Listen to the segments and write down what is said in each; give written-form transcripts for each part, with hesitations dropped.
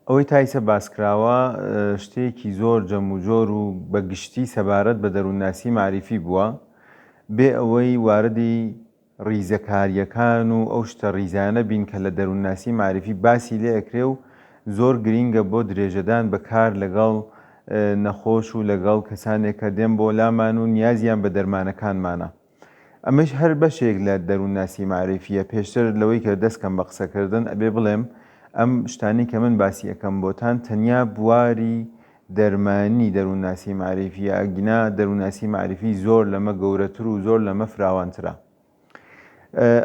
ئەوەی تا ئیسە باسکراوە شتێکی زۆر جەم و جۆر و بە گشتی سەبارەت بە دەروونناسی مەعریفی بووە، بێ ئەوەی واردی ڕیزەکارییەکان و ئەو شتە ڕیزانە بین کە لە دەروونناسی مەعریفی باسی لێ ئەکرێ و زۆر گرینگە بۆ درێژەدان بە کار لەگەڵ نەخۆش و لەگەڵ کەسانێک کە دێن بۆ لامان و نیازیان بە دەرمانەکانمانە. ئەمەیش هەر بەشێک لە دەروونناسی مەعریفییە. پێشتر لەوەی کە دەست کەم بە قسەکردن ئەبێ بڵێم ئەم شتانەی کە من باسی ئەکەم بۆتان تەنیا بواری دەرمانی دەروونناسی مەعریفییە، ئەگینا دەروونناسی مەعریفی زۆر لەمە گەورەتر و زۆر لەمە فراوانترە.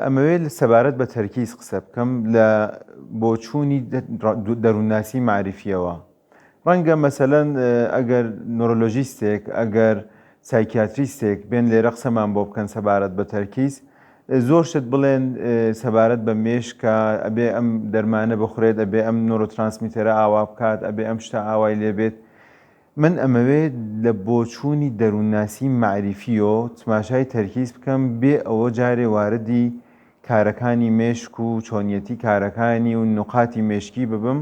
ئەمەوێ سەبارەت بە تەرکیز قسە بکەم لە بۆچوونی دەروونناسی مەعریفییەوە. ڕەنگە مەسەلەن ئەگەر neurologist ێک، ئەگەر psychiatrist ێک بێن لێرە قسەمان بۆ بکەن سەبارەت بە تەرکیز، زۆر شت بڵێن سەبارەت بە مێشکە، ئەبێ ئەم دەرمانە بخورێت، ئەبێ ئەم neurotransmitter ە ئاوا بکات، ئەبێ ئەم شتە ئاوای لێ بێت. من ئەمەوێ لە بۆچوونی دەروونناسی مەعریفییەوە تماشای تەرکیز بکەم بێ ئەوە جارێ واردی کارەکانی مێشک و چۆنیەتی کارەکانی و نوقاتی مێشکی ببم،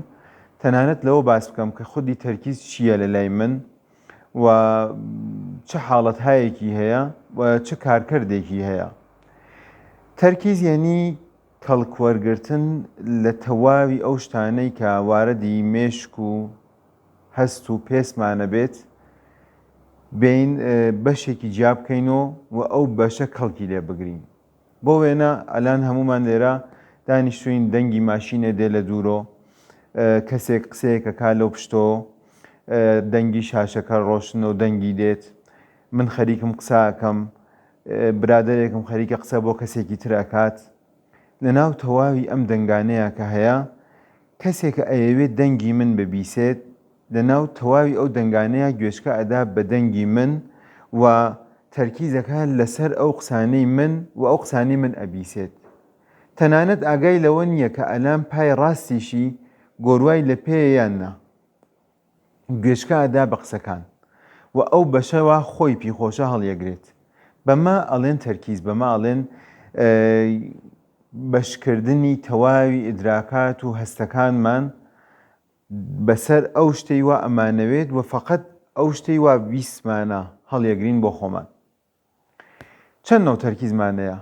تەنانەت لەوە باس بکەم کە خودی تەرکیز چییە لە لای من و چ حاڵەتهایەکی هەیە و چ کارکردێکی هەیە. تەرکیز یەنی کەڵکوەرگرتن لە تەواوی ئەو شتانەی کە واردی مێشک و هەست و پێستمانە بێت، بێین بەشێکی جیا بکەینەوە و ئەو بەشە کەڵکی لێ بگرین. بۆ وێنە ئەلان هەموومان لێرە دانیشتوین دەنگی ماشینێ دێ لە دوورۆ، کەسێک قسەیەک ئەکا لەو پشتۆ، دەنگی شاشەکە ڕۆشنە و دەنگی دێت، من خەریکم قسە ئەکەم، برادەرێکم خەریکە قسە بۆ کەسێکی تر ئەکات. لەناو تەواوی ئەم دەنگانەیا کە هەیە، کەسێکە ئەیەوێت دەنگی من ببیسێت، لەناو تەواوی ئەو دەنگانەیا گوێچکە ئەدا بە دەنگی من و تەرکیزەکە لەسەر ئەو قسانەی من و ئەو قسانەی من ئەبیسێت. تەنانەت ئاگای لەوە نییە کە ئەلان پای ڕاستیشی گۆروای لە پێیە یان نا. گوێچکە ئەدا بە قسەکان و ئەو بەشە وا خۆی پیخۆشە هەڵیەگرێت. بەمە ئەڵێن تەرکیز، بەمە ئەڵێن بەشکردنی تەواوی ئیدراکات و هەستەکانمان بەسەر ئەو شتەی وا ئەمانەوێت و فەقەت ئەو شتەی وا ویستمانە هەڵیەگرین بۆ خۆمان. چەند نەو تەرکیزمان هەیە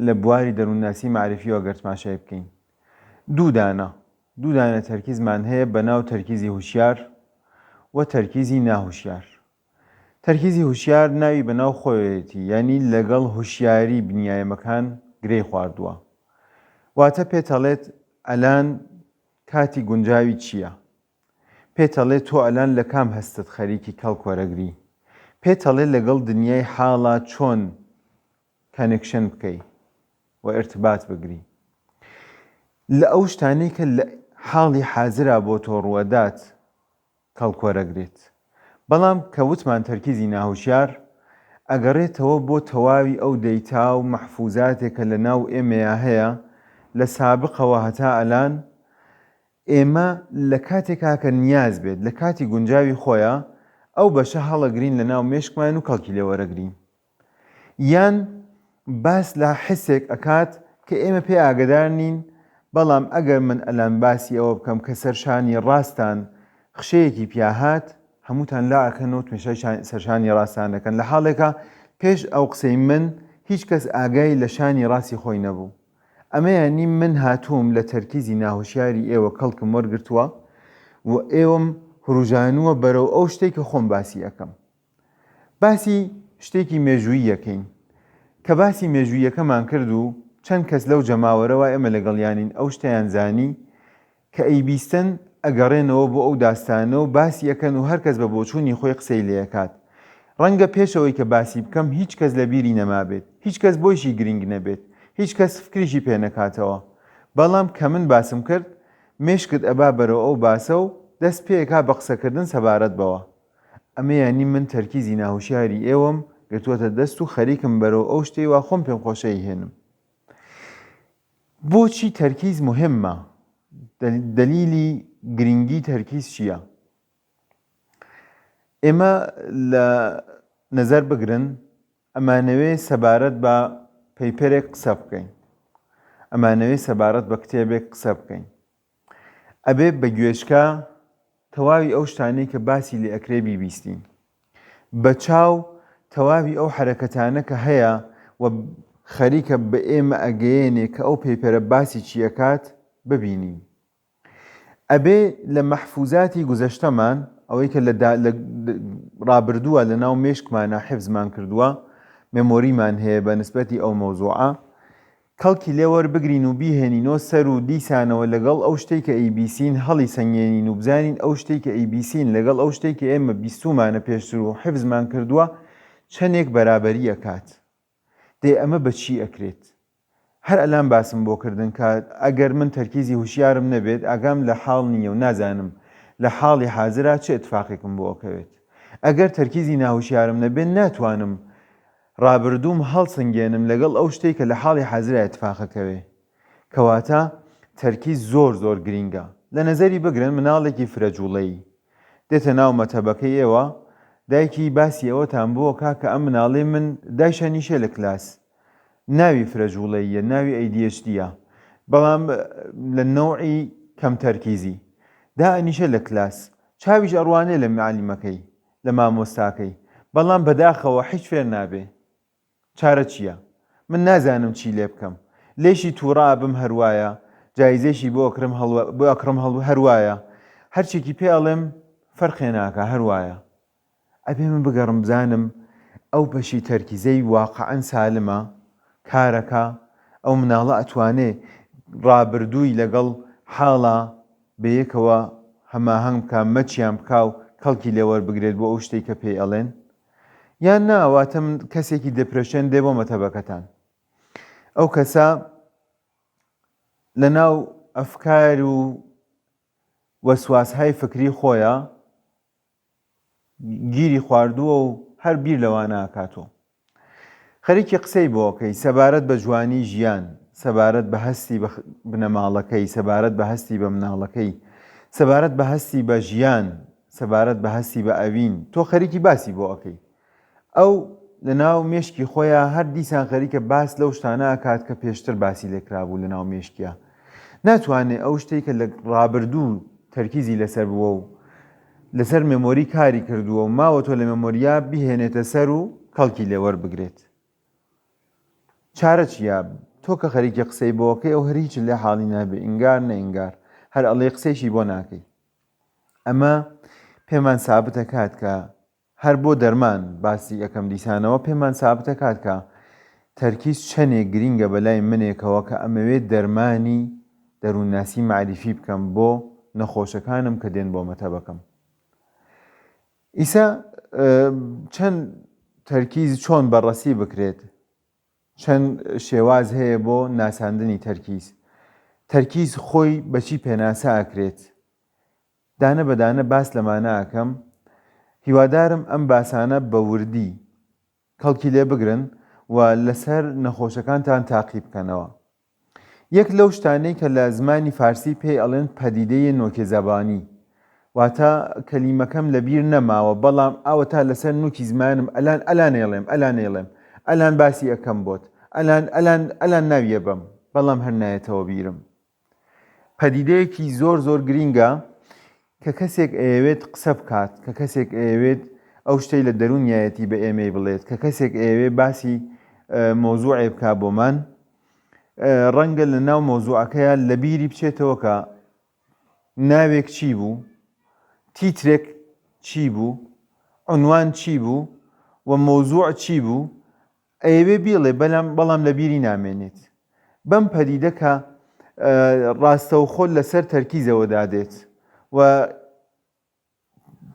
لە بواری دەروونناسی مەعریفیەوە گەر تماشای بکەین؟ دوو دانە. دوو دانە تەرکیزمان هەیە بە ناو تەرکیزی هوشیار و تەرکیزی ناهوشیار. تەرکیزی هوشیار ناوی بە ناو خۆیەتی یانی لەگەڵ هوشیاری بنیایەمەکان گرێی خواردووە. واتە پێتەڵێت ئەلان کاتی گونجاوی چییە؟ پێتەڵێ تۆ ئەلان لە کام هەستت خەریکی کەڵک وەرەگری؟ پێتەڵێ لەگەڵ دنیای حاڵا چۆن connection بکەی و ئیرتبات بگری؟ لە ئەو شتانەی کە لە حاڵی حازرا بۆ تۆ ڕووەدات کەڵک وەرەگرێت. بەڵام کە وتمان تەرکیزی ناهوشیار، ئەگەڕێتەوە بۆ تەواوی ئەو دەیتا و مەحفوزاتێک کە لە ناو ئێمەیا هەیە لە سابقەوە هەتا ئەلان، ئێمە لە کاتێکا کە نیاز بێت لە کاتی گونجاوی خۆیا ئەو بەشە هەڵەگرین لە ناو مێشکمان و کەڵکی لێ وەرەگرین. یان باس لە حسێک ئەکات کە ئێمە پێ ئاگەدار نین، بەڵام ئەگەر من ئەلان باسی ئەوە بکەم کە سەرشانی ڕاستان خشەیەکی پیا هات، هەمووتان لا ئەکەن و تمشای سەرشانی ڕاستان دەکەن، لە حاڵێکا پێش ئەو قسەی من هیچ کەس ئاگای لە شانی ڕاستی خۆی نەبوو. ئەمە یانی من هاتووم لە تەرکیزی ناهوشیاری ئێوە کەڵکم وەرگرتووە و ئێوەم هروژانووە بەرەو ئەو شتەی کە خۆم باسی ئەکەم. باسی شتێکی مێژوویی ئەکەین. کە باسی مێژووییەکەمان کرد و چەند کەس لەو جەماوەرە وا ئێمە لەگەڵیانین ئەو شتەیان زانی کە ئەیبیستن ئەگەڕێنەوە بۆ ئەو داستانە و باسی ئەکەن و هەر کەس بە بۆچوونی خۆی قسەی لێ ئەکات. ڕەنگە پێش ئەوەی کە باسی بکەم هیچ کەس لە بیری نەمابێت، هیچ کەس بۆیشی گرینگ نەبێت، هیچ کەس فکریشی پێ نەکاتەوە. بەڵام کە من باسم کرد مێشکت ئەبا بەرەو ئەو باسە و دەست پێ ئەکا بە قسەکردن سەبارەت بەوە. ئەمە یانی من تەرکیزی ناهوشیاری ئێوەم گرتووەتە دەست و خەریکم بەرەو ئەو شتەی وا خۆم پێم خۆشە ئەیهێنم. بۆچی تەرکیز موهیممە؟ دەلیلی گرینگی تەرکیز چییە؟ ئێمە لە نەزەر بگرن ئەمانەوێ سەبارەت بە paper ێک قسە بکەین، ئەمانەوێ سەبارەت بە کتێبێک قسە بکەین. ئەبێ بە گوێچکە تەواوی ئەو شتانەی کە باسی لێ ئەکرێ بیبیستین. بە چاو تەواوی ئەو حەرەکەتانە کە هەیە و خەریکە بە ئێمە ئەگەیەنێ کە ئەو paper ە باسی چی ئەکات ببینین. ئەبێ لە مەحفوزاتی گوزەشتەمان، ئەوەی کە لە لە ڕابردووە لە ناو مێشکمانا حفزمان کردووە، memory مان هەیە بە نسبەتی ئەو مەوزوعە، کەڵکی لێ وەربگرین و بیهێنینۆ سەر و دیسانەوە لەگەڵ ئەو شتەی کە ئەیبیسین هەڵیسەنگێنین و بزانین ئەو شتەی کە ئەیبیسین لەگەڵ ئەو شتەی کە ئێمە بیستوومانە پێشتر و حفزمان کردووە چەنێک بەرابەری ئەکات. دەی ئەمە بە چی ئەکرێت؟ هەر ئەلان باسم بۆ کردن کە ئەگەر من تەرکیزی هوشیارم نەبێت ئاگام لە حاڵ نییە و نازانم لە حاڵی حازرا چ ئتفاقێکم بۆ ئەکەوێت. ئەگەر تەرکیزی ناهوشیارم نەبێت ناتوانم ڕابردووم هەڵسەنگێنم لەگەڵ ئەو شتەی کە لە حاڵی حازرا ئتفاقەکەوێ. کەواتە تەرکیز زۆر زۆر گرینگە. لە نەزەری بگرن مناڵێکی فرە جوڵەیی دێتە ناو مەتەبەکەی ئێوە دایکی باسی ئەوەتان بۆ کا کە ئەم مناڵەی من دایشەنیشێ لە کلاس ناوی فرە جوڵەییە ناوی ADHD یە بەڵام لە نەوعی کەم تەرکیزی دائەنیشێ لە کلاس چاویش ئەڕوانێ لە معەلیمەکەی لە مامۆستاکەی بەڵام بەداخەوە حیچ فێر نابێ چارە چیە من نازانم چی لێ بکەم لێشی توڕە ئەبم هەروایە جایزەیشی بۆ ئەکرم بۆ ئەکڕم هەروایە هەرچێکی پێ ئەڵێم فەرقێ ناکا هەروایە ئەبێ من بگەڕم بزانم ئەو بەشی تەرکیزەی واقعەن سالمە کارەکا ئەو مناڵە ئەتوانێ ڕابردووی لەگەڵ حاڵا بەیەکەوە هەماهەنگ بکا مەچیان بکا و کەڵکی لێ وەربگرێت بۆ ئەو شتەی کە پێی ئەڵێن یان نا واتە من کەسێکی depression دێ بۆ مەتەبەکەتان ئەو کەسە لە ناو ئەفکار و وەسواسهای فکری خۆیە گیری خواردووە و هەر بیر لەوانە ئەکاتۆ. خەریکی قسەی بۆ ئەکەی سەبارەت بە جوانی ژیان، سەبارەت بە هەستی بە بنەماڵەکەی، سەبارەت بە هەستی بە مناڵەکەی، سەبارەت بە هەستی بە ژیان، سەبارەت بە هەستی بە ئەوین، تۆ خەریکی باسی بۆ ئەکەی. ئەو لە ناو مێشکی خۆیا هەر دیسان خەریکە باس لەو شتانە ئەکات کە پێشتر باسی لێکرابوو لە ناو مێشکیا. ناتوانێ ئەو شتەی کە لە ڕابردوو تەرکیزی لەسەر بووە و لەسەر memory کاری کردووە و ماوەتەوە لە memory یا بیهێنێتە سەر و کەڵکی لێ وەربگرێت. چارە چییە؟ تۆ کە خەریکی قسەی بۆ ئەکەی ئەو هەر هیچت لێ حاڵی نابێ ئینگار نە ئینگار هەر ئەڵێی قسەیشی بۆ ناکەی. ئەمە پێمان سابت ئەکات کە هەر بۆ دەرمان باسی ئەکەم دیسانەوە پێمان سابت ئەکات کە تەرکیز چەنێک گرینگە بەلای منێکەوە کە ئەمەوێت دەرمانی دەروونناسی مەعریفی بکەم بۆ نەخۆشەکانم کە دێن بۆ مەتەبەکەم. ئیسە چەند تەرکیز چۆن بەڕەسی بکرێت؟ چەند شێواز هەیە بۆ ناساندنی تەرکیز؟ تەرکیز خۆی بەچی پێناسە ئەکرێت؟ دانە بە دانە باس لەمانە ئەکەم هیوادارم ئەم باسانە بە وردی کەڵکی لێ بگرن و لەسەر نەخۆشەکانتان تاقی بکەنەوە. یەک لەو شتانەی کە لە زمانی فارسی پێی ئەڵێن پدیدەی نوک زبانی واتە کەلیمەکەم لە بیر نەماوە بەڵام ئاوەتا لەسەر نوکی زمانم ئەلان ئەلان ئەیڵێم ئەلان ئەیڵێم ئەلان باسی ئەکەم بۆت ئەلان ئەلان ئەلان ناوی ئەبەم بەڵام هەر نایەتەوە بیرم. پەدیدەیەکی زۆر زۆر گرینگە کە کەسێک ئەیەوێت قسە بکات، کە کەسێک ئەیەوێت ئەو شتەی لە دەروونیایەتی بە ئێمەی بڵێت، کە کەسێک ئەیەوێت باسی مەوزوعێ بکا بۆمان، ڕەنگە لە ناو مەوزوعەکەیا لە بیری بچێتەوە کە ناوێک چی بوو، تیترێک چی بوو، عنوان چی بوو و مەوزوع چی بوو، ئەیەوێ بیڵێ بەلام بەڵام لە بیری نامێنێت. بەم پەدیدە کە ڕاستەوخۆ لەسەر تەرکیزەوە دادێت و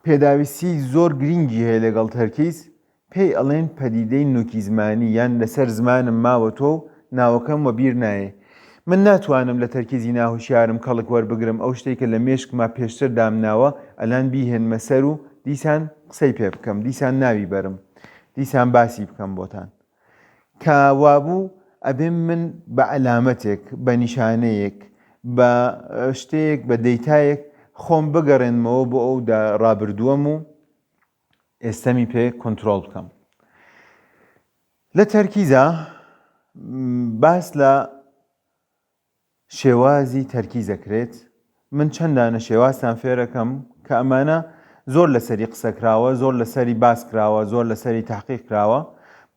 پێداویستی زۆر گرینگی هەیە لەگەڵ تەرکیز، پێی ئەڵێن پەدیدەی نوکی زمانی یان لەسەر زمانم ماوەتۆ و ناوەکەم وەبیر نایێ. من ناتوانم لە تەرکیزی ناهوشیارم کەڵک وەربگرم ئەو شتەی کە لە مێشکما پێشتر دامناوە ئەلان بیهێنمە سەر و دیسان قسەی پێ بکەم دیسان ناوی بەرم. دیسان باسی بکەم بۆتان. کە وابوو ئەبێ من بە عەلامەتێک، بە نیشانەیەک، بە شتێک، بە دەیتایەک خۆم بگەڕێنمەوە بۆ ئەو ڕابردووەم و ئێستەمی پێ کۆنترۆڵ بکەم. لە تەرکیزا باس لە شێوازی تەرکیز ئەکرێت. من چەند دانە شێوازتان فێرەکەم کە ئەمانە زۆر لەسەری قسە کراوە، زۆر لەسەری باس کراوە، زۆر لەسەری تەحقیق کراوە،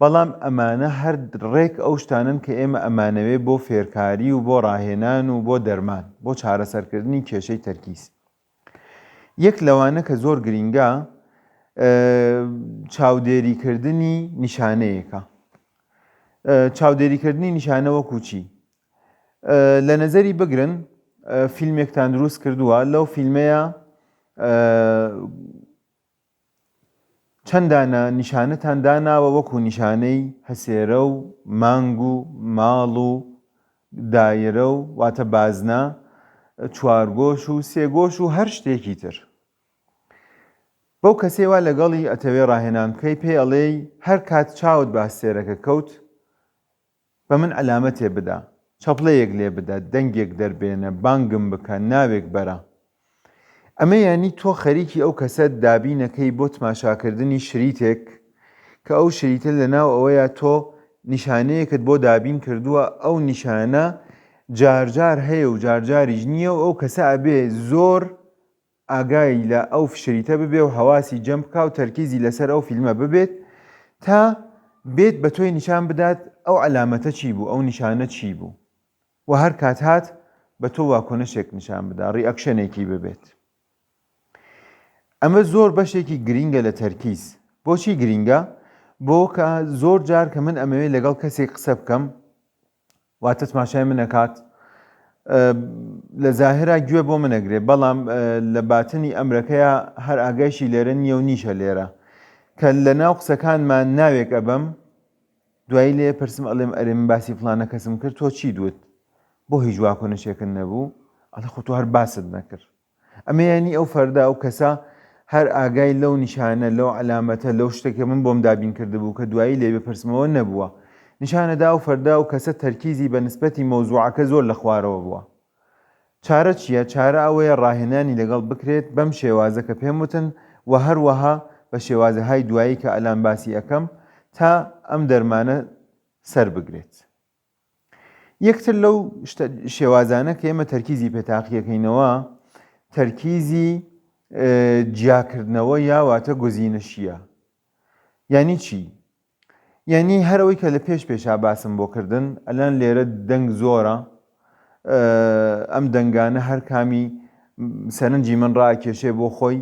بەڵام ئەمانە هەر ڕێک ئەو شتانەن کە ئێمە ئەمانەوێ بۆ فێرکاری و بۆ ڕاهێنان و بۆ دەرمان، بۆ چارەسەرکردنی کێشەی تەرکیز. یەک لەوانە کە زۆر گرینگە چاودێریکردنی نیشانەیەکە. چاودێریکردنی نیشانە وەکو چی؟ لە نەزەری بگرن فیلمێکتان دروست کردووە لەو فیلمەیە چەند دانە نیشانەتان داناوە وەکو نیشانەی هەسێرە و مانگ و ماڵ و دایرە و واتە بازنە چوارگۆش و سێگۆش و هەر شتێکی تر بەو کەسەی وا لەگەڵی ئەتەوێ ڕاهێنان بکەی پێی ئەڵێی هەر کات چاوت بە هەستێرەکە کەوت بە من عەلامەتێ بدە، چەپڵەیەک لێ بدە، دەنگێک دەربێنە، بانگم بکە، ناوێک بەرە. ئەمە یانی تۆ خەریکی ئەو کەسە دابینەکەی بۆ تماشاکردنی شریتێک کە ئەو شریتە لە ناو ئەوەیا تۆ نیشانەیەکت بۆ دابین کردووە ئەو نیشانە جارجار هەیە و جارجاریش نییە و ئەو کەسە ئەبێ زۆر ئاگای لە ئەو شریتە ببێ و هەواسی جەم بکا و تەرکیزی لەسەر ئەو فیلمە ببێت تا بێت بە تۆی نیشان بدات ئەو عەلامەتە چی بوو ئەو نیشانە چی بوو و هەر کات هات بە تۆ واکۆنشێک نیشان بدا reaction ێکی ببێت. ئەمە زۆر بەشێکی گرینگە لە تەرکیز. بۆچی گرینگە؟ بۆ کە زۆر جار کە من ئەمەوێ لەگەڵ کەسێک قسە بکەم واتە تماشای من ئەکات لە زاهرا گوێ بۆ من ئەگرێ بەڵام لە باتنی ئەمرەکەیا هەر ئاگایشی لێرە نییە و نیشە لێرە کە لە ناو قسەکانمان ناوێک ئەبەم دوایی لێ پرسم ئەڵێم ئەرێ من باسی فلانە کەسم کرد تۆ چی دوت بۆ هیچ واکۆنشێکن نەبوو ئەڵێ خۆ تۆ هەر باست نەکرد ئەمە یانی ئەو فەردە، ئەو کەسە هەر ئاگای لەو نیشانە، لەو عەلامەتە، لەو شتە کە من بۆم دابین کردبوو کە دوایی لێی بپرسمەوە نەبووە. نیشانە دا ئەو فەردە، ئەو کەسە تەرکیزی بە نسبەتی مەوزوعەکە زۆر لە خوارەوە بووە. چارە چییە؟ چارە ئەوەیە ڕاهێنانی لەگەڵ بکرێت بەم شێوازە کە پێم وتن و هەروەها بە شێوازەهای دوایی کە ئەلان باسی ئەکەم تا ئەم دەرمانە سەر بگرێت. یەکتر لەو شتە شێوازانە کە ئێمە تەرکیزی پێ تاقیەکەینەوە تەرکیزی جیاکردنەوە یا واتە گزینشیە یعنی چی؟ یعنی هەرەوەی کە لە پێش پێشا باسم بۆ کردن ئەلان لێرە دەنگ زۆرە ئەم دەنگانە هەر کامی سەرنجی من ڕاکێشێ بۆ خۆی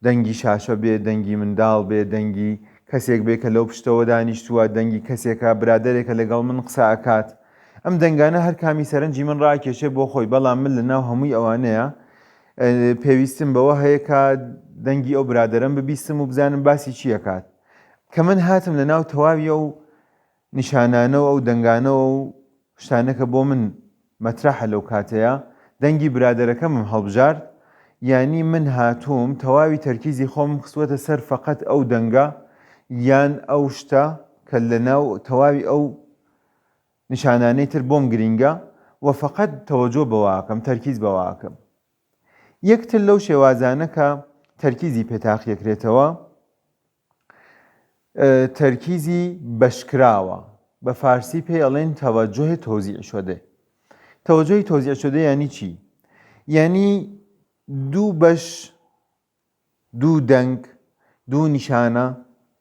دەنگی شاشە بێ، دەنگی منداڵ بێ، دەنگی کەسێک بێ کە لەو پشتەوە دانیشتووە، دەنگی کەسێکە برادەرێکە لەگەڵ من قسە ئەکات. ئەم دەنگانە هەر کامی سەرنجی من ڕاکێشێ بۆ خۆی، بەڵام من لە ناو هەمووی ئەوانەیە پێویستم بەوە هەیە کە دەنگی ئەو برادەرەم ببیستم و بزانم باسی چی ئەکات. کە من هاتم لە ناو تەواوی ئەو نیشانانە و ئەو دەنگانەوە و شتانە کە بۆ من مەترەحە لەو کاتەیا دەنگی برادەرەکەمم هەڵبژارد یانی من هاتووم تەواوی تەرکیزی خۆمم خستووەتە سەر فەقەت ئەو دەنگە یان ئەو شتە کە لەناو تەواوی ئەو نیشانانەی تر بۆم گرینگە و فەقەت تەوەجۆ بەوە ئەکەم تەرکیز بەوە ئەکەم یەک تر لەو شێوازانە کە تەرکیزی پێ تاقیەکرێتەوە تەرکیزی بەشکراوە، بە فارسی پێی ئەڵێن توجه توزیع شده. توجه توزیع شده یعنی چی؟ یعنی دوو بەش دوو دەنگ دوو نیشانە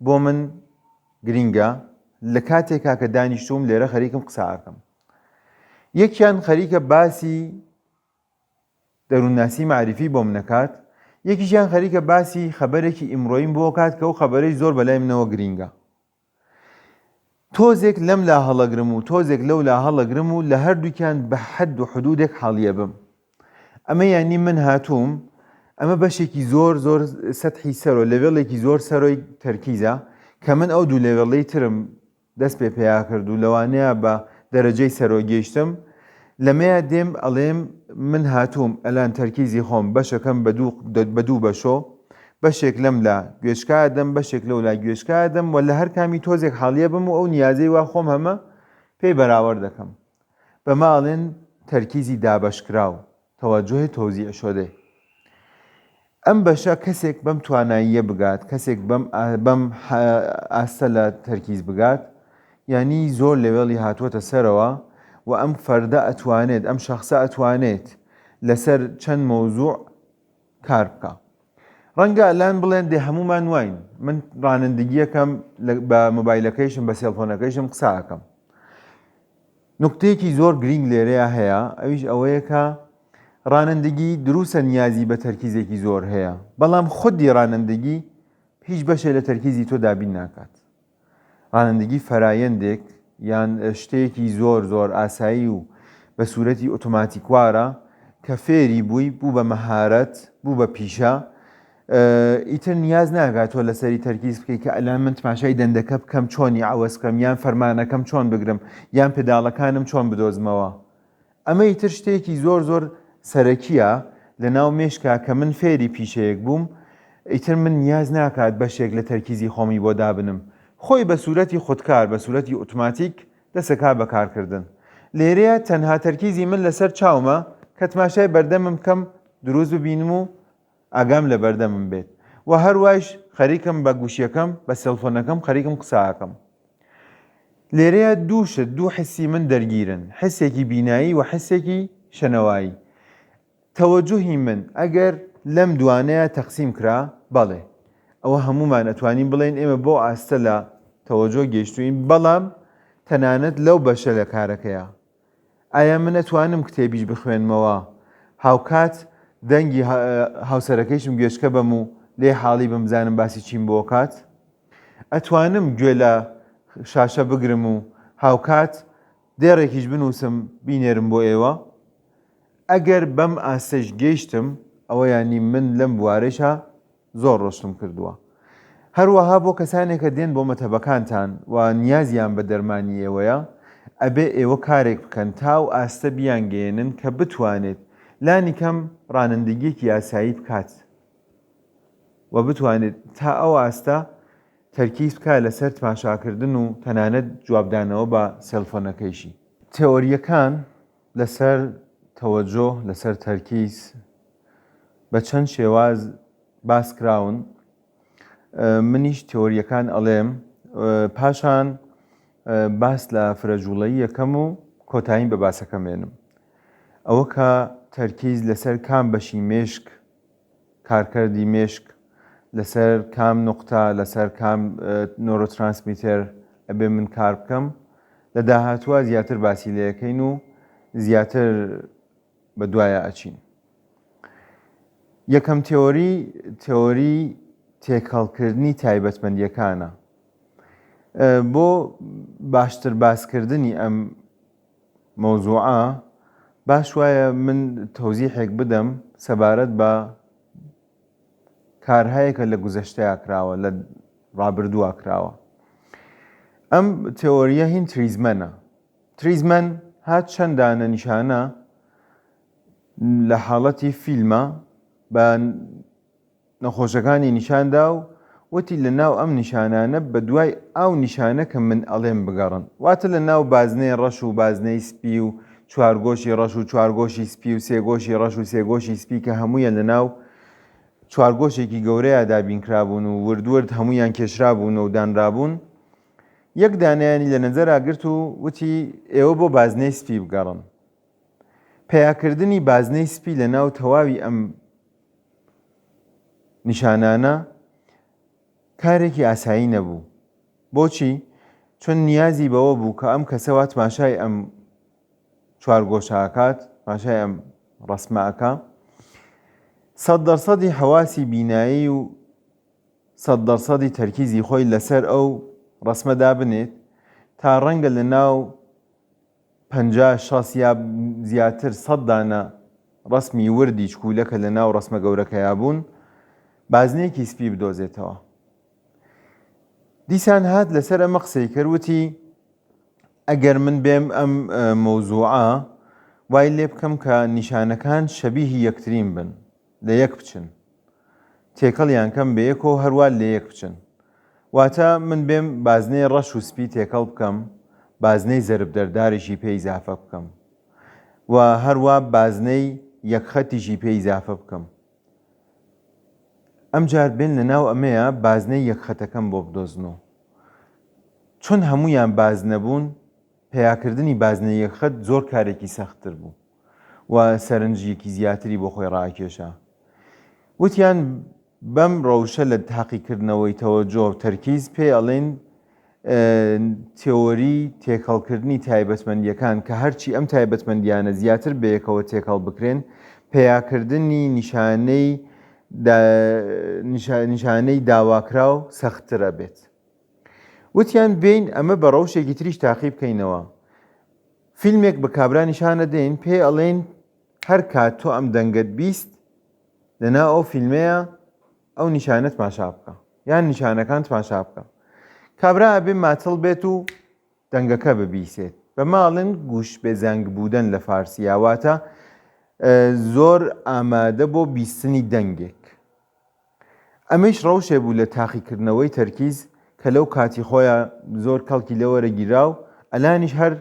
بۆ من گرینگە لە کاتێکا کە دانیشتوم لێرە خەریکم قسە ئەکەم یەکیان خەریکە باسی دەروونناسی مەعریفی بۆم نەکات، یەکیشیان خەریکە باسی خەبەرێکی ئیمڕۆییم بۆ کات کە ئەو خەبەرەی زۆر بەلای منەوە گرینگە. تۆزێک لەم لا هەڵەگرم و تۆزێک لەو لا هەڵەگرم و لە هەردووکیان بە حەد و حدودێک حاڵیە بم. ئەمە یانی من هاتووم ئەمە بەشێکی زۆر زۆر سەتحی سەرۆ لێڤێڵێکی زۆر سەرۆی تەرکیزە کە من ئەو دوو لێڤێڵەی ترم دەست پێ پیا کرد و لەوانەیە بە دەرەجەی سەرۆ گەیشتم لەمەیا دێم ئەڵێم من هاتووم ئەلان تەرکیزی خۆم بەشەکەم بە دوو بە دوو بەشۆ بەشێک لەم لا گوێچکە ئەدەم بەشێک لەو لا گوێچکە ئەدەم و لە هەر کامی تۆزێک حاڵیە بم و ئەو نیازەی وا خۆم هەمە پێی بەراوەرد دەکەم بەمە ئەڵێن تەرکیزی دابەشکراو توجه توزیع شده. ئەم بەشە کەسێک بەم تواناییە بگات، کەسێک بەم بەم ئاستە لە تەرکیز بگات، یانی زۆر لێوێڵی هاتووەتە سەرەوە و ئەم فەردە ئەتوانێت، ئەم شەخسە ئەتوانێت. لەسەر چەند مەوزوع کار بکا. ڕەنگە ئەلان بڵێن دێ هەموومان واین، من ڕانندگیەکەم بە مۆبایلەکەیشم بە سێڵفۆنەکەیشم قسە ئەکەم. نوکتەیەکی زۆر گرینگ لێرەیا هەیە ئەویش ئەوەیە کە ڕانندگی دروستە نیازی بە تەرکیزێکی زۆر هەیە بەڵام خودی ڕانندگی هیچ بەشێ لە تەرکیزی تۆ دابین ناکات. ڕانندگی فەرایەندێک یان شتێکی زۆر زۆر ئاسایی و بە سوورەتی ئۆتۆماتیکوارە کە فێری بووی بوو بە مەهارەت بوو بە پیشە ئیتر نیاز ناکات تۆ لەسەری تەرکیز بکەیت کە ئەلان من تماشای دەندەکە بکەم چۆنی عەوەز بکەم یان فەرمانەکەم چۆن بگرم یان پێداڵەکانم چۆن بدۆزمەوە ئەمە ئیتر شتێکی زۆر زۆر سەرەکیە لە ناو مێشکا کە من فێری پیشەیەک بووم ئیتر من نیاز ناکات بەشێک لە تەرکیزی خۆمی بۆ دابنم خۆی بە سورەتی خودکار بە سورەتی ئوتوماتیک دەسەکا بە کارکردن لێرەیە تەنها تەرکیزی من لەسەر چاومە کە تماشای بەردەمم بکەم دروست ببینم و ئاگام لە بەردەمم بێت و هەروایش خەریکم بە گوشیەکەم بە سێڵفۆنەکەم خەریکم قسە ئەکەم. لێرەیا دوو شت دوو حسی من دەرگیرن حسێکی بینایی و حسێکی شەنەوایی. تەوەجوهی من ئەگەر لەم دوانەیا تەقسیم کرا بەڵێ ئەوە هەموومان ئەتوانین بڵێین ئێمە بەو ئاستە لە تەوەجوه گەیشتووین بەڵام تەنانەت لەو بەشە لە کارەکەیا ئایا من ئەتوانم کتێبیش بخوێنمەوە هاوکات دەنگی هاوسەرەکەیشم گوێچکە بەم و لێ حاڵی بم بزانم باسی چیم بۆ کات؟ ئەتوانم گوێ لە شاشە بگرم و هاوکات دێڕێکیش بنووسم بینێرم بۆ ئێوە؟ ئەگەر بەم ئاستەیش گەیشتم ئەوە یانی من لەم بوارەیشا زۆر ڕۆشتم کردووە. هەروەها بۆ کەسانێک کە دێن بۆ مەتەبەکانتان و نیازیان بە دەرمانی ئێوەیە، ئەبێ ئێوە کارێک بکەن تا ئەو ئاستە بیانگەیەنن کە بتوانێت لانی کەم ڕانندگیەکی ئاسایی بکات و بتوانێت تا ئەو ئاستە تەرکیز بکات لەسەر تماشاکردن و تەنانەت جوابدانەوە بە سێلفۆنەکەیشی. تێئۆرییەکان لەسەر تەوەجۆ، لەسەر تەرکیز بە چەند شێواز باس کراون، منیش تێۆرییەکان ئەڵێم، پاشان باس لە فرەجووڵەیی یەکەم و کۆتاییم بە باسەکەم ێنم. ئەوە کە تەرکیز لەسەر کام بەشی مێشک، کارکردی مێشک لەسەر کام نوقتە، لەسەر کام نۆرۆترانسمیتێر ئەبێ من کار بکەم، لە داهاتووە زیاتر باسی لێ ئەکەین و زیاتر بە دوایا ئەچین. یەکەم تێۆری، تێۆری تێکەڵکردنی تایبەتمەندییەکانە. بۆ باشتر باسکردنی ئەم مەوزوعە باش وایە من تەوزیحێک بدەم سەبارەت بە کارهایەکە لە گوزەشتەیا کراوە لە ڕابردووە کراوە. ئەم تێۆریە هین تریزمەنە. تریزمەن هات چەند دانە نیشانە لە حاڵەتی فیلمە بە نەخۆشەکانی نیشان دا و وتی لە ناو ئەم نیشانانە بە دوای ئاو نیشانە کە من ئەڵێم بگەڕن واتە لە ناو بازنەی ڕەش و بازنەی سپی و چوارگۆشی ڕەش و چوارگۆشی سپی و سێگۆشی ڕەش و سێگۆشی سپی کە هەموویان لە ناو چوارگۆشێکی گەورەیا دابینکرابوون و ورد ورد هەموویان کێشرابوون و دانرابوون یەک دانەیانی لە نەزەرا گرت و وتی ئێوە بۆ بازنەی سپی بگەڕن. پەیاکردنی بازنەی سپی لە ناو تەواوی ئەم نیشانانە کارێکی ئاسایی نەبوو. بۆچی؟ چون نیازی بەوە بوو کە ئەم کەسە وا تماشای ئەم چوارگۆشە ئەکات، تماشای ئەم ڕەسمە ئەکا، سەد دەرسەدی حەواسی بینایی و سەد دەرسەدی تەرکیزی خۆی لەسەر ئەو ڕەسمە دابنێت تا ڕەنگە لە ناو 50 60 یا زیاتر سەد دانە ڕەسمی وردی چکولە کە لە ناو ڕەسمە گەورەکەیا بوون بازنەیەکی سپی بدۆزێتەوە. دیسان هات لەسەر ئەمە قسەی کرد وتی ئەگەر من بێم ئەم مەوزوعە وای لێ بکەم کە نیشانەکان شەبیهی یەکترین بن لە یەک بچن تێکەڵیان کەم بەیەکەوە هەروا لە یەک بچن واتە من بێم بازنەی ڕەش و سپی تێکەڵ بکەم بازنەی زەرب دەرداریشی پێ ئیزافە بکەم و هەروا بازنەی یەک خەتیشی پێ ئیزافە بکەم ئەمجار بێن لە ناو ئەمەیە بازنەی یەک خەتەکەم بۆ بدۆزنەوە چون هەمویان بازنە بوون پەیاکردنی بازنەی یەک خەت زۆر کارێکی سەختتر بوو. و سەرنجێکی زیاتری بۆ خۆی ڕاکێشا. وتیان بەم ڕەوشە لە تاقیکردنەوەی تەوەجۆ و تەرکیز پێی ئەڵێن تێۆری تێکەڵکردنی تایبەتمەندییەکان کە هەرچی ئەم تایبەتمەندییانە زیاتر بەیەکەوە تێکەڵ بکرێن پەیاکردنی نیشانەی نیشانەی داواکراو سەختتر ئەبێت. وتیان بێین ئەمە بە ڕەوشێکی تریش تاقی بکەینەوە. فیلمێک بە کابرا نیشانەدەین پێی ئەڵێین هەر کات تۆ ئەم دەنگەت 20 لەناو ئەو فیلمەیە ئەو نیشانە تماشا بکە یان نیشانەکان تماشا بکە کابرا ئەبێ ماتڵ بێت و دەنگەکە ببیسێت بە ماڵن گوش بێزەنگ بودن لە فارسیە واتە زۆر ئامادە بۆ بیستنی دەنگێک ئەمەیش ڕەوشێ بوو لە تاقیکردنەوەی تەرکیز کە لەو کاتی خۆیا زۆر کەڵکی لێ وەرەگیرا و ئەلانیش هەر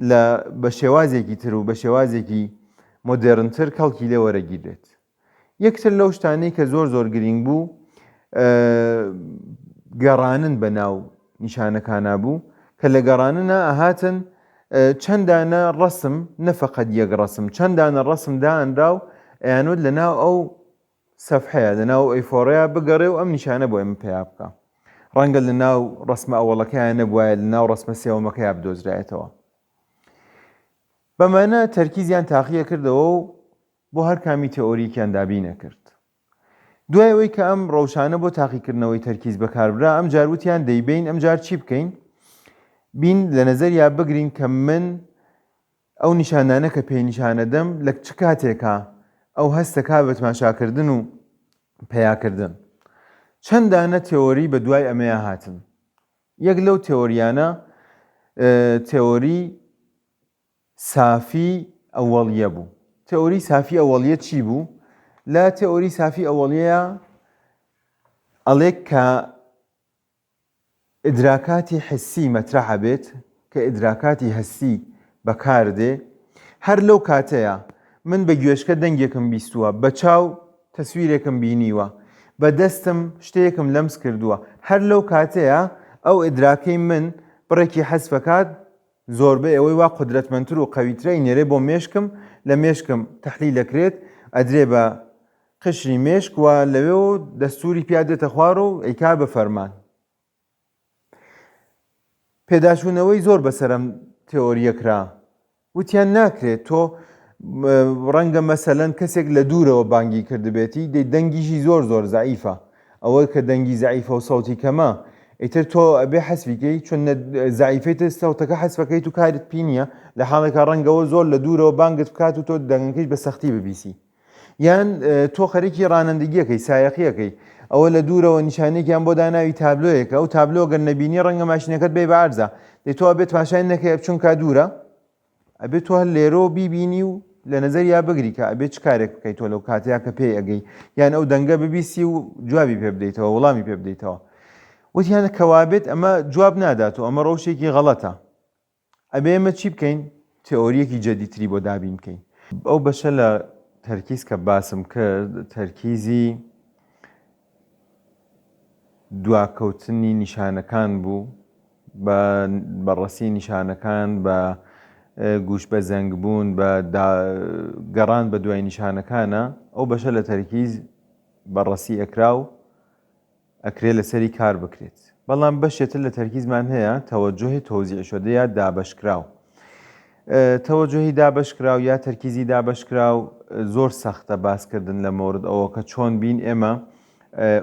لە بە شێوازێکی تر و بە شێوازێکی مۆدێرنتر کەڵکی لێ وەرەگیرێت. یەکتر لەو شتانەی کە زۆر زۆر گرینگ بوو گەڕانن بە ناو نیشانەکانا بوو کە لە گەڕاننا ئەهاتن چەند دانە ڕەسم نە فەقەت یەک ڕەسم چەند دانە ڕەسم دائەنرا و ئەیانوت لە ناو ئەو سەفحەیە لە ناو ئەی فۆڕەیە بگەڕێ و ئەم نیشانە بۆ ئێمە پەیا بکە. ڕەنگە لە ناو ڕەسمە ئەوەڵەکەیا نەبوایە لە ناو ڕەسمە سێوەمەکەیا بدۆزرایەتەوە. بەمانە تەرکیزیان تاقیە کردەوە و بۆ هەر کامی تێئۆریکیان دابین ئەکرد. دوای ئەوەی کە ئەم ڕەوشانە بۆ تاقیکردنەوەی تەرکیز بەکاربرا ئەمجار وتیان دەیبەین ئەمجار چی بکەین؟ بین لە نەزەریا بگرین کە من ئەو نیشانانە کە پێی نیشانەدەم لە چ کاتێکا ئەو هەستەکا بە تماشاکردن و پەیاکردن. چەند دانە تێئۆری بە دوای ئەمەیا هاتن. یەک لەو تێئۆریانە تێئۆری سافی ئەوەڵیە بوو. تێئۆری سافی ئەوەڵیە چی بوو؟ لە تێئۆری سافی ئەوەڵیەیا ئەڵێ کە ئیدراکاتی حسی مەترەح ئەبێت کە ئیدراکاتی هەستی بەکار دێ هەر لەو کاتەیا من بە گوێشکە دەنگێکم بیستووە بە چاو تەسویرێکم بینیوە بە دەستم شتێکم لەمس کردووە هەر لەو کاتەیا ئەو ئیدراکەی من بڕێکی حەزف ئەکات زۆربەی ئەوەی وا قودرەتمەندتر و قەویترە ئەینێرێ بۆ مێشکم لە مێشکم تەحلیل ئەکرێت ئەدرێ بە قشری مێشک و لەوێوە دەستوری پیا دێتە خوار و ئەیکا بە فەرمان. پێداچوونەوەی زۆر بەسەر ئەم تێئۆرییە کرا. وتیان ناکرێت تۆ ڕەنگە مەسەلەن کەسێک لە دوورەوە بانگی کردبێتی دەی دەنگیشی زۆر زۆر زەعیفە ئەوە کە دەنگی زەعیفە و سەوتی کەمە ئیتر تۆ ئەبێ حەسفی کەی چون زەعیفەی تر سەوتەکە حەسفەکەیت و کارت پی نییە لە حاڵێکا ڕەنگەوە زۆر لە دوورەوە بانگت بکات و تۆ دەنگەکەیش بە سەختی ببیسی یان تۆ خەریکی ڕانەندگیەکەی سایەقیەکەی ئەوە لە دوورەوە نیشانێکیان بۆ داناوی تابلۆیەکە ئەو تابلۆ گەر نەبینی ڕەنگە ماشینەکەت بێ بە عەرزە دەی تۆ ئەبێت تماشای نەکەی چونکە دوورە ئەبێت تۆ هەر لێرەوە بیبینی و لە نەزەریا بگری کە ئەبێت چ کارێک بکەیت تۆ لەو کاتەیا کە پێی ئەگەی یان ئەو دەنگە ببیسی و جوابی پێ بدەیتەوە وەڵامی پێ بدەیتەوە وتیان کەوابێت ئەمە جواب نادات و ئەمە ڕەوشێکی غەڵەتە ئەبێ ئێمە چی بکەین؟ تێئۆرییەکی جەدیدتری بۆ دابین بکەین. ئەو بەشە لە تەرکیز کە باسم کرد، تەرکیزی دواکەوتنی نیشانەکان بوو، بە بەڕەسی نیشانەکان، بە گوش بە زەنگ بوون، بە گەڕان بە دوای نیشانەکانە. ئەو بەشە لە تەرکیز بەڕەسی ئەکرا و ئەکرێ لەسەری کار بکرێت بەڵام بەشێتر لە تەرکیزمان هەیە تەوەجوهی تەوزیع شدە یا دابەشکراو تەوەجوهی دابەشکراو یا تەرکیزی دابەشکراو زۆر سەختە باسکردن لە مورد ئەوە کە چۆن بین ئێمە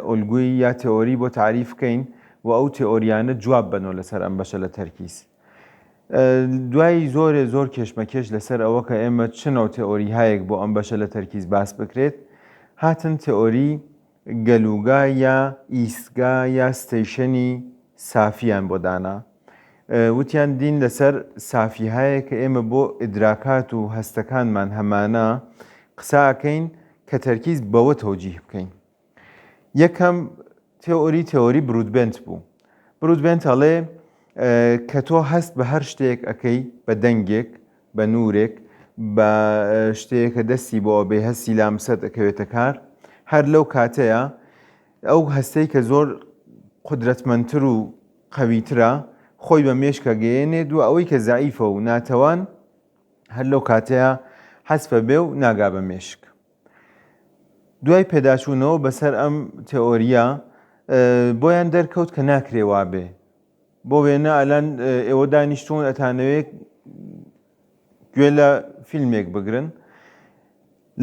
ئۆلگوی یا تئۆری بۆ تعریف بکەین و ئەو تئۆریانە جواب بنەوە لەسەر ئەم بەشە لە تەرکیز دوای زۆرێ زۆر کێشمەکێش لەسەر ئەوە کە ئێمە چنەوە تئۆریهایەک بۆ ئەم بەشە لە تەرکیز باس بکرێت هاتن تئۆری گەلوگا یا ئیستگا یا ستەیشەنی سافیان بۆ دانا. وتیان دین لەسەر سافیهایە کە ئێمە بۆ ئیدراکات و هەستەکانمان هەمانە قسە ئەکەین کە تەرکیز بەوە تەوجیه بکەین. یەکەم تێئۆری تێئۆری برودبێنت بوو. برودبێنت ئەڵێ کە تۆ هەست بە هەر شتێک ئەکەی بە دەنگێک بە نوورێک، بە شتێک کە دەستی بۆ ئەبەی هەستی لامسەت ئەکەوێتە کار، هەر لەو کاتەیا ئەو هەستەی کە زۆر قودرەتمەندتر و قەویترە خۆی بە مێشک ئەگەیەنێت و ئەوەی کە زەعیفە و ناتەوان هەر لەو کاتەیا حەزفە بێ و ناگا بە مێشک. دوای پێداچوونەوە بەسەر ئەم تئۆرییە بۆیان دەرکەوت کە ناکرێ وابێ. بۆ وێنە ئەلان ئێوە دانیشتوون ئەتانەوێ گوێ لە فیلمێک بگرن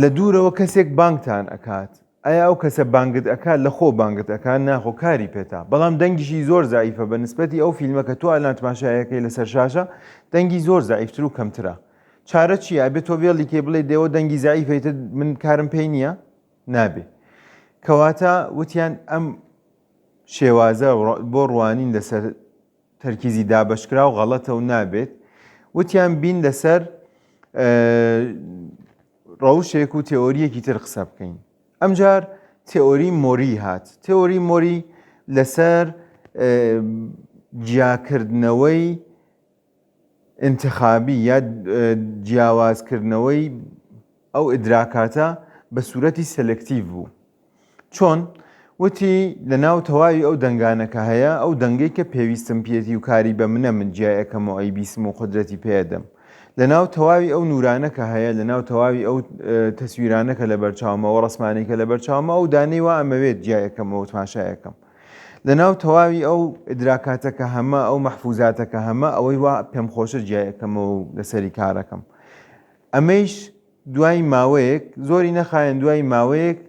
لە دوورەوە کەسێک بانگتان ئەکات ئایا ئەو کەسە بانگت ئەکات لە خۆ بانگت ئەکات ناخۆ کاری پێتا بەڵام دەنگیشی زۆر زعیفە بە نسبەتی ئەو فیلمە کە تۆ ئەلان تماشایەکەی لەسەر شاشە دەنگی زۆر زعیفتر و کەمترە چارە چییە ئەبێ تۆ وێڵی کەی بڵێ دێوە دەنگی زعیفە ئیتر من کارم پێی نییە نابێ کەواتە وتیان ئەم شێوازە بۆ ڕوانین لەسەر تەرکیزی دابەشکراو غەڵەتە و نابێت وتیان بین لەسەر ڕەوشێک و تێئۆریەکی تر قسە بکەین ئەمجار تێئۆری مۆری هات تێئۆری مۆری لەسەر جیاکردنەوەی ئینتخابی یا جیاوازکردنەوەی ئەو ئیدراکاتە بە سوورەتی selective بوو. چۆن؟ وتی لە ناو تەواوی ئەو دەنگانە کە هەیە، ئەو دەنگەی کە پێویستم پێیەتی و کاری بە منە من جیای ئەکەم و ئەیبیسم و قودرەتی پێ ئەدەم. لە ناو تەواوی ئەو نوورانە کە هەیە، لە ناو تەواوی ئەو تەسویرانە کە لەبەر چاومە، ئەو ڕەسمانەی کە لەبەر چاومە، ئەو دانەی وا ئەمەوێت جیای ئەکەمەوە و تماشای ئەکەم. لە ناو تەواوی ئەو ئیدراکاتە کە هەمە، ئەو مەحفوزاتە کە هەمە، ئەوەی وا پێم خۆشە جیای ئەکەمەوە و لەسەری کارەکەم. ئەمەیش دوای ماوەیەک، زۆری نەخایەند دوای ماوەیەک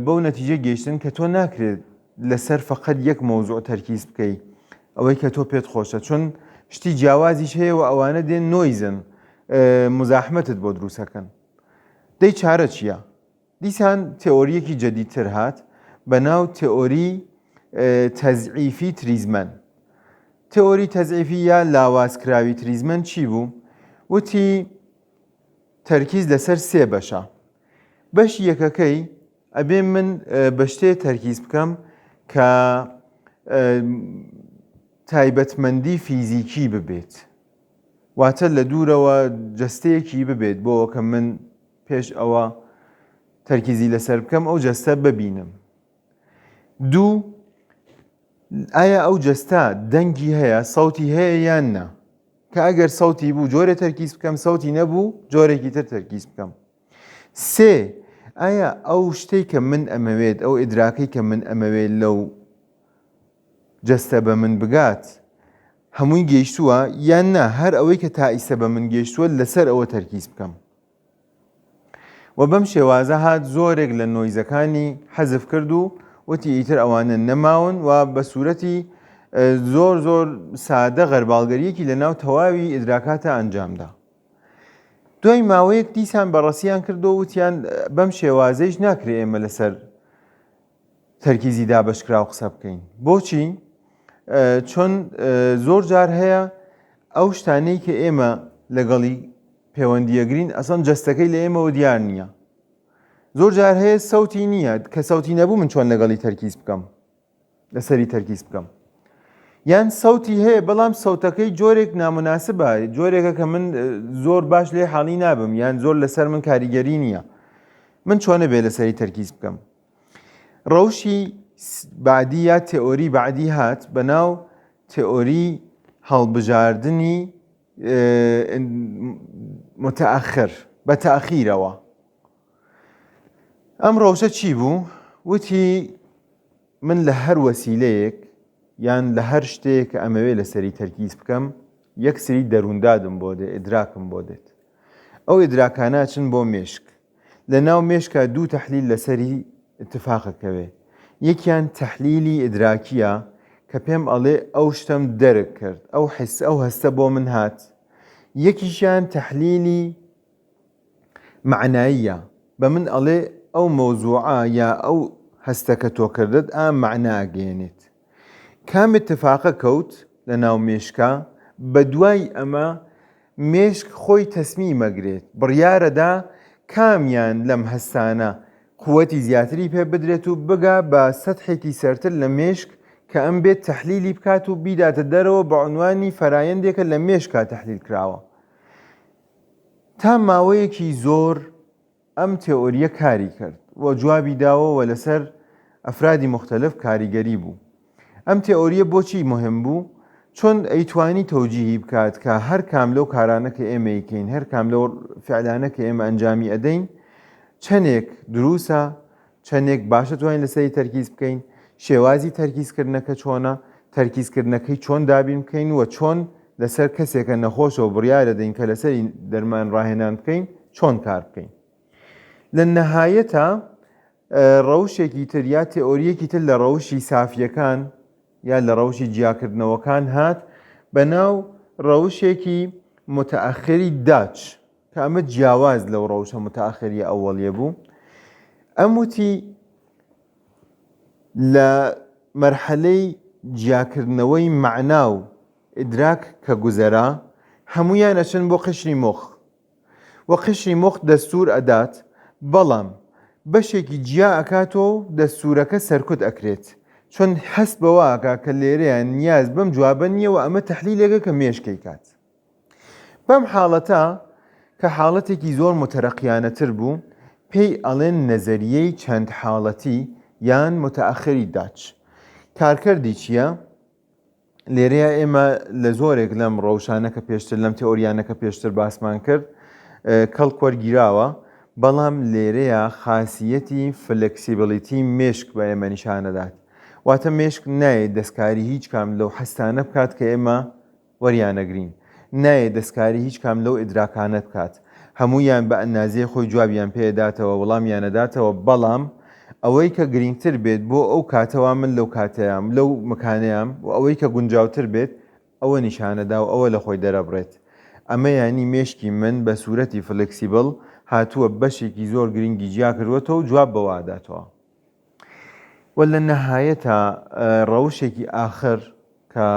بەو نەتیجە گەیشتن کە تۆ ناکرێت لەسەر فەقەت یەک مەوزوع تەرکیز بکەی ئەوەی کە تۆ پێت خۆشە چون شتی جیاوازیش هەیە و ئەوانە دێن noise ن مزاحمەتت بۆ دروستەکەن دەی چارە چییە؟ دیسان تئۆرییەکی جەدیدتر هات بە ناو تئۆری تەزعیفی تریزمەن. تئۆری تەزعیفی یا لاوازکراوی تریزمەن چی بوو؟ وتی تەرکیز لەسەر سێ بەشە. بەشی یەکەکەی ئەبێ من بە شتێ تەرکیز بکەم کە تایبەتمەندی فیزیکی ببێت. واتە لە دوورەوە جەستەیەکی ببێت بۆ کە من پێش ئەوە تەرکیزی لەسەر بکەم ئەو جەستە ببینم. دوو، ئایا ئەو جەستە دەنگی هەیە سەوتی هەیە یان نا؟ کە ئەگەر سەوتی بوو جۆرێ تەرکیز بکەم سەوتی نەبوو جۆرێکی تر تەرکیز بکەم. سێ، ئایا ئەو شتەی کە من ئەمەوێت ئەو ئیدراکەی کە من ئەمەوێت لەو جەستە بە من بگات هەمووی گەیشتووە یان نا هەر ئەوەی کە تا ئیسە بە من گەیشتووە لەسەر ئەوە تەرکیز بکەم. و بەم شێوازە هات زۆرێک لە noise ەکانی حەزف کرد و وتی ئیتر ئەوانە نەماون و بە سوورەتی زۆر زۆر سادە غەرباڵگەریەکی لە ناو تەواوی ئیدراکاتە ئەنجامدا. دوای ماوەیەک دیسان بەڕەسیان کردو وتیان بەم شێوازەیش ناکرێ ئێمە لەسەر تەرکیزی دابەشکراو قسە بکەین. بۆچی؟ چۆن زۆر جار هەیە ئەو شتانەی کە ئێمە لەگەڵی پەیوەندیەگرین ئەسڵەن جەستەکەی لە ئێمەوە دیار نییە. زۆر جار هەیە سەوتی نییە کە سەوتی نەبوو من چۆن لەگەڵی تەرکیز بکەم لەسەری تەرکیز بکەم یان سەوتی هەیە بەڵام سەوتەکەی جۆرێک نامناسبە جۆرێکە کە من زۆر باش لێ حاڵی نابم یان زۆر لەسەر من کاریگەری نییە من چۆنە بێ لەسەری تەرکیز بکەم ڕەوشی بەعدی یا تئۆری بەعدی هات بە ناو تئۆری هەڵبژاردنی متأخر بە تاخیرەوە ئەم ڕەوشە چی بوو؟ وتی من لە هەر وەسیلەیەک یان لە هەر شتێک کە ئەمەوێ لەسەری تەرکیز بکەم یەک سری دەرووندادم بۆ دێ ئیدراکم بۆ دێت ئەو ئیدراکانە چن بۆ مێشک لە ناو مێشکا دوو تەحلیل لەسەری اتفاق ئەکەوێ یەکیان تەحلیلی ئیدراکیە کە پێم ئەڵێ ئەو شتەم دەرک کرد ئەو حس ئەو هەستە بۆ من هات یەکیشیان تەحلیلی مەعناییە بە من ئەڵێ ئەو مەوزوعە یا ئەو هەستە کە تۆ کردت ئا مەعنا ئەگەیەنێت کام اتفاقە کەوت لە ناو مێشکا بەدوای ئەمە مێشک خۆی تەسمیمەگرێت بڕیارەدا کامیان لەم هەستانە قوتی زیاتری پێ بدرێت و بگا بە سەتحێکی سەرتر لە مێشک کە ئەم بێت تەحلیلی بکات و بیداتە دەرەوە بە عنوانی فەرایەندێکە لە مێشکا تەحلیل کراوە تا ماوەیەکی زۆر ئەم تێئۆرییە کاری کرد و جوابی داوە و لەسەر ئەفرادی موختەلف کاریگەری بوو. ئەم تێئۆرییە بۆچی موهیم بوو؟ چۆن ئەیتوانی تەوجیهی بکات کە هەر کام لەو کارانە کە ئێمە ئەیکەین، هەر کام لەو فعلانە کە ئێمە ئەنجامی ئەدەین چەنێک دروسە، چەنێک باشە توانین لەسەری تەرکیز بکەین، شێوازی تەرکیزکردنەکە چۆنە، تەرکیزکردنەکەی چۆن دابین بکەین و چۆن لەسەر کەسێکە نەخۆشە و بڕیار دەدەین کە لەسەری دەرمان ڕاهێنان بکەین چۆن کار بکەین. لە نەهایەتا ڕەوشێکی تر یا تێئۆرییەکی تر لە ڕەوشی سافییەکان یا لە ڕەوشی جیاکردنەوەکان هات بە ناو ڕەوشێکی متەئەخری داچ کە ئەمە جیاواز لەو ڕەوشە متەئەخریە ئەوەڵیە بوو. ئەم وتی لە مەرحەلەی جیاکردنەوەی مەعنا و ئیدراک کە گوزەرا هەموویان ئەچن بۆ قشری مۆخ. و قشری مۆخ دەستوور ئەدات بەڵام بەشێکی جیا ئەکاتەوە و دەستوورەکە سەرکوت ئەکرێت چون هەست بەوە ئەکا کە لێرەیا نیاز بەم جوابە نییە و ئەمە تەحلیلێکە کە مێشک ئەیکات. بەم حاڵەتە کە حاڵەتێکی زۆر موتەرەقیانەتر بوو پێی ئەڵێن نەزەریەی چەند حاڵەتی یان متاخری داچ. کارکردی چییە؟ لێرەیا ئێمە لە زۆرێک لەم ڕەوشانە کە پێشتر لەم تئۆریانە کە پێشتر باسمان کرد کەڵک وەرگیراوە، بەڵام لێرەیا خاسیەتی flexibility مێشک بە ئێمە نیشانەدات. واتە مێشک نایەت دەستکاری هیچ کام لەو حەستانە بکات کە ئێمە وەریانەگرین. نایەت دەستکاری هیچ کام لەو ئیدراکانە بکات. هەموویان بە ئەندازەی خۆی جوابیان پێ ئەداتەوە، وەڵامیان ئەداتەوە، بەڵام ئەوەی کە گرینگتر بێت بۆ ئەو کاتە وا من لەو کاتەیام، لەو مکانەیام و ئەوەی کە گونجاوتر بێت ئەوە نیشانەدا و ئەوە لە خۆی دەرەبڕێت. ئەمە یانی مێشکی من بە سوورەتی flexible هاتووە بەشێکی زۆر گرینگی جیا کردووەتەوە و جواب بەوە ئەداتەوە. و لە نەهایەتا ڕەوشێکی ئاخر کە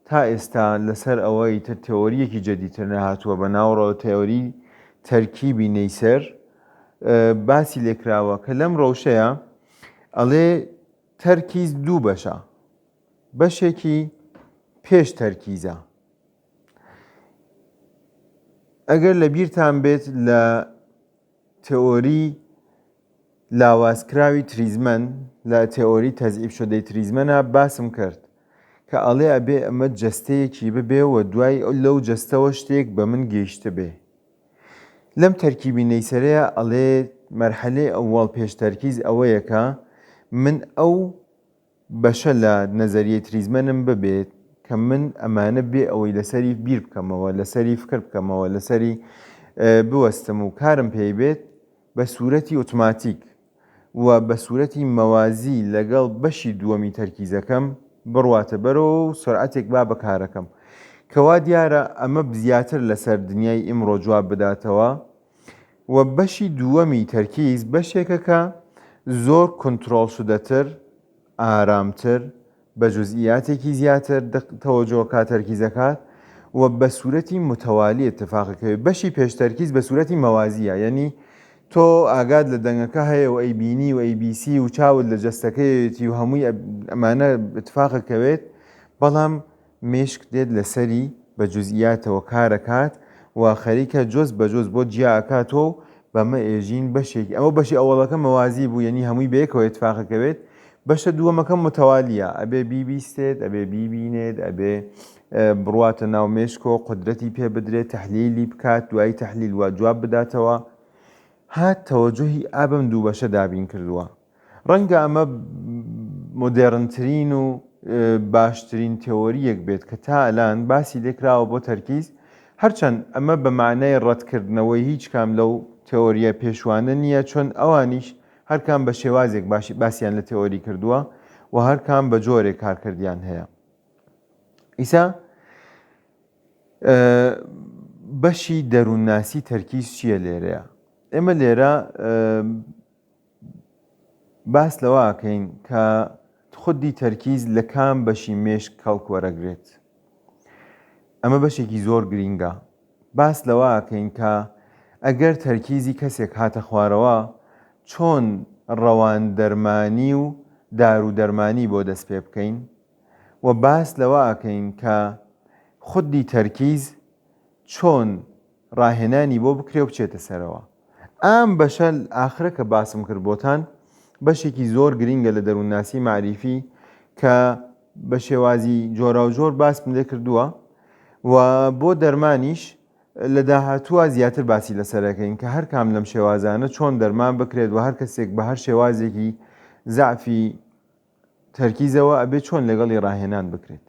تا ئێستا لەسەر ئەوە ئیتر تێئۆرییەکی جەدیدتر نەهاتووە بە ناو تێئۆری تەرکیبی نەیسەر باسی لێکراوە کە لەم ڕەوشەیە ئەڵێ تەرکیز دوو بەشە بەشێکی پێش تەرکیزە ئەگەر لە بیرتان بێت لە تئۆری لاوازکراوی تریزمەن لە تئۆری تەزعیف شدەی تریزمەنا باسم کرد کە ئەڵێ ئەبێ ئەمە جەستەیەکی ببێ و دوای لەو جەستەوە شتێک بە من گەیشتبێ. لەم تەرکیبی نەیسەرەیا ئەڵێ مەرحەلەی ئەوەڵ پێش تەرکیز ئەوەیە کە من ئەو بەشە لە نەزەریەی تریزمەنم ببێت کە من ئەمانە بێ ئەوەی لەسەری بیر بکەمەوە، لەسەری فکر بکەمەوە، لەسەری بوەستم و کارم پێی بێت بە سوورەتی ئۆتۆماتیک و بە سوورەتی مەوازی لەگەڵ بەشی دووەمی تەرکیزەکەم بڕواتە بەرەوە و سورعەتێک با بە کارەکەم. کە وا دیارە ئەمە زیاتر لەسەر دنیای ئیمڕۆ جواب بداتەوە و بەشی دووەمی تەرکیز بەشێکە کە زۆر کونترۆڵ شدەتر، ئارامتر، بە جوزئیاتێکی زیاتر تەوەجۆ کا تەرکیز ئەکات و بە سورەتی متوالی اتفاق ئەکەوێت. بەشی پێش تەرکیز بە سورەتی مەوازیە یەنی تۆ ئاگات لە دەنگەکە هەیە و ئەیبینی و ئەیبیسی و چاوت لە جەستەکەیەتی و هەمووی ئەمانە اتفاق ئەکەوێت بەڵام مێشک دێت لەسەری بە جوزئیاتەوە کارەکات و خەریکە جوز بە جوز بۆت جیا ئەکاتەوە و بەمە ئێژین بەشێکی ئەوە بەشی ئەوەڵەکە مەوازی بوو یەنی هەمووی بەیەکەوە اتفاق ئەکەوێت بەشە دووەمەکە متەوالیە ئەبێ بیبیستێت ئەبێ بیبینێت ئەبێ بڕواتە ناو مێشکۆ قودرەتی پێ بدرێت تەحلیلی بکات دوایی تەحلیل وا جواب بداتەوە هات تەوەجوهی ئا بەم دوو بەشە دابین کردووە ڕەنگە ئەمە مۆدێڕنترین و باشترین تێۆرییەک بێت کە تا ئەلان باسی لێکراوە بۆ تەرکیز، هەرچەند ئەمە بە مەعنای ڕەتکردنەوەی هیچ کام لەو تێۆرییە پێشووانە نییە چون ئەوانیش هەر کام بە شێوازێک باسیان لە تێۆری کردووە و هەر کام بە جۆرێک کارکردیان هەیە. ئیسا بەشی دەروونناسی تەرکیز چییە لێرەیە؟ ئێمە لێرە باس لەوە ئەکەین کە خودی تەرکیز لە کام بەشی مێشک کەڵک وەرەگرێت. ئەمە بەشێکی زۆر گرینگە. باس لەوە ئەکەین کە ئەگەر تەرکیزی کەسێک هاتە خوارەوە چۆن ڕەوان دەرمانی و دارو دەرمانی بۆ دەست پێ بکەین و باس لەوە ئەکەین کە خودی تەرکیز چۆن ڕاهێنانی بۆ بکرێ و بچێتە سەرەوە. ئام بەشە ئاخرە کە باسم کرد بۆتان بەشێکی زۆر گرینگە لە دەروونناسی مەعریفی کە. بە شێوازی جۆراوجۆر باسم لێ کردووە و بۆ دەرمانیش لە داهاتووە زیاتر باسی لەسەرەکەین کە هەر کام لەم شێوازانە چۆن دەرمان بکرێت و هەر کەسێک بە هەر شێوازێکی زەعفی تەرکیزەوە ئەبێ چۆن لەگەڵی ڕاهێنان بکرێت.